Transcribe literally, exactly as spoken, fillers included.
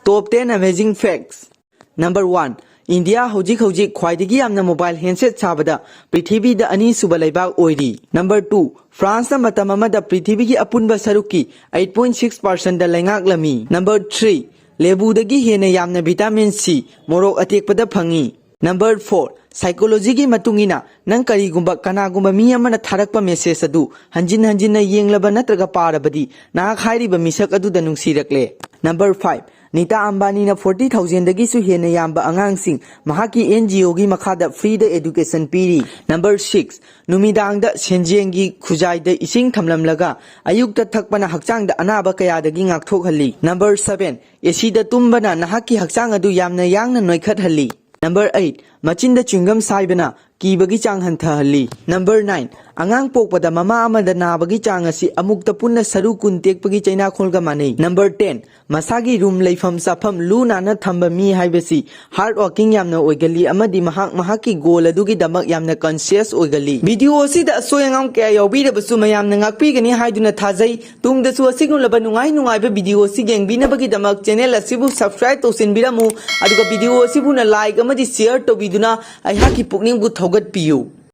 Top ten amazing facts. Number one, India ꯍꯧꯖꯤꯛ ꯍꯧꯖꯤꯛ ꯈ꯭ꯋꯥꯏꯗꯒꯤ ꯌꯥꯝꯅ ꯃꯣꯕꯥꯏꯜ ꯍꯦꯟꯁꯦꯠ ꯁꯥꯕꯗ ꯄ꯭ꯔꯤꯊꯤꯕꯤꯗ ꯑꯅꯤꯁꯨꯕ ꯂꯩꯕꯥꯛ ꯑꯣꯏꯔꯤ꯫ Number two, ꯐ꯭ꯔꯥꯟꯁꯅ ꯃꯇꯝ ꯑꯃꯗ ꯄ꯭ꯔꯤꯊꯤꯕꯤꯒꯤ ꯑꯄꯨꯟꯕ ꯁꯔꯨꯛꯀꯤ eight point six percent ꯗ ꯂꯩꯉꯥꯛꯂꯝꯃꯤ꯫ Number three, ꯂꯦꯕꯨꯗꯒꯤ ꯍꯦꯟꯅ ꯌꯥꯝꯅ vitamin C ꯃꯣꯔꯣꯛ ꯑꯇꯦꯛꯄꯗ ꯐꯪꯉꯤ꯫ Number four, psychology ꯒꯤ ꯃꯇꯨꯡ ꯏꯟꯅ, ꯅꯪ ꯀꯔꯤꯒꯨꯝꯕ ꯀꯅꯥꯒꯨꯝꯕ ꯃꯤ ꯑꯃꯅ ꯊꯥꯔꯛꯄ message ꯑꯗꯨ ꯍꯟꯖꯤꯟ ꯍꯟꯖꯤꯟꯅ ꯌꯦꯡꯂꯕ ꯅꯠꯇ꯭ꯔꯒ ꯄꯥꯔꯕꯗꯤ, ꯅꯍꯥꯛ ꯍꯥꯏꯔꯤꯕ ꯃꯤꯁꯛ ꯑꯗꯨꯗ ꯅꯨꯡꯁꯤꯔꯛꯂꯦ꯫ Number five, Nita ꯑꯝꯕꯥꯅꯤꯅ forty thousand ꯗꯒꯤꯁꯨ ꯍꯦꯟꯅ ꯌꯥꯝꯕ ꯑꯉꯥꯡꯁꯤꯡ ꯃꯍꯥꯛꯀꯤ N G O ꯒꯤ ꯃꯈꯥꯗ free ꯗ education ꯄꯤꯔꯤ꯫ Number six, ꯅꯨꯃꯤꯗꯥꯡꯗ ꯁꯦꯟꯖꯦꯡꯒꯤ ꯈꯨꯖꯥꯏꯗ ꯏꯁꯤꯡ ꯊꯝꯂꯝꯂꯒ ꯑꯌꯨꯛꯇ ꯊꯛꯄꯅ ꯍꯛꯆꯥꯡꯗ ꯑꯅꯥꯕ ꯀꯌꯥꯗꯒꯤ ꯉꯥꯛꯊꯣꯛꯍꯜꯂꯤ꯫ Number seven, A C ꯗ ꯇꯨꯝꯕꯅ ꯅꯍꯥꯛꯀꯤ ꯍꯛꯆꯥꯡ ꯑꯗꯨ ꯌꯥꯝꯅ ꯌꯥꯡꯅ ꯅꯣꯏꯈꯠꯍꯜꯂꯤ꯫ Number eight, ꯃꯆꯤꯟꯗ chewing gum ꯁꯥꯏꯕꯅ ꯀꯤꯕꯒꯤ ꯆꯥꯡ ꯍꯟꯊꯍꯜꯂꯤ꯫ Number nine, ꯑꯉꯥꯡ ꯄꯣꯛꯄꯗ ꯃꯃꯥ ꯑꯃꯗ ꯅꯥꯕꯒꯤ ꯆꯥꯡ ꯑꯁꯤ ꯑꯃꯨꯛꯇ ꯄꯨꯟꯅ ꯁꯔꯨ ꯀꯨꯟ ꯇꯦꯛꯄꯒꯤ ꯆꯩꯅꯥꯈꯣꯜꯒ ꯃꯥꯟꯅꯩ꯫ Number ten, ꯃꯁꯥꯒꯤ ꯔꯨꯝ, ꯂꯩꯐꯝ ꯆꯥꯐꯝ ꯂꯨ ꯅꯥꯟꯅ ꯊꯝꯕ ꯃꯤ ꯍꯥꯏꯕꯁꯤ hard working ꯌꯥꯝꯅ ꯑꯣꯏꯒꯜꯂꯤ ꯑꯃꯗꯤ ꯃꯍꯥꯛ ꯃꯍꯥꯛꯀꯤ goal ꯑꯗꯨꯒꯤꯗꯃꯛ ꯌꯥꯝꯅ conscious ꯑꯣꯏꯒꯜꯂꯤ꯫ Video ꯑꯁꯤꯗ ꯑꯁꯣꯏ ꯑꯉꯥꯝ ꯀꯌꯥ ꯌꯥꯎꯕꯤꯔꯕꯁꯨ ꯃꯌꯥꯝꯅ ꯉꯥꯛꯄꯤꯒꯅꯤ ꯍꯥꯏꯗꯨꯅ ꯊꯥꯖꯩ꯫ ꯇꯨꯡꯗꯁꯨ ꯑꯁꯤꯒꯨꯝꯂꯕ ꯅꯨꯡꯉꯥꯏ ꯅꯨꯡꯉꯥꯏꯕ video ꯑꯁꯤ ꯌꯦꯡꯕꯤꯅꯕꯒꯤꯗꯃꯛ channel ꯑꯁꯤꯕꯨ subscribe ꯇꯧꯁꯤꯟꯕꯤꯔꯝꯃꯨ, ꯑꯗꯨꯒ video ꯑꯁꯤꯕꯨꯅ like ꯑꯃꯗꯤ share ꯇꯧꯕꯤꯗꯨꯅ ꯑꯩꯍꯥꯛꯀꯤ ꯄꯨꯛꯅꯤꯡꯕꯨ ꯊꯧꯒꯠꯄꯤꯌꯨ꯫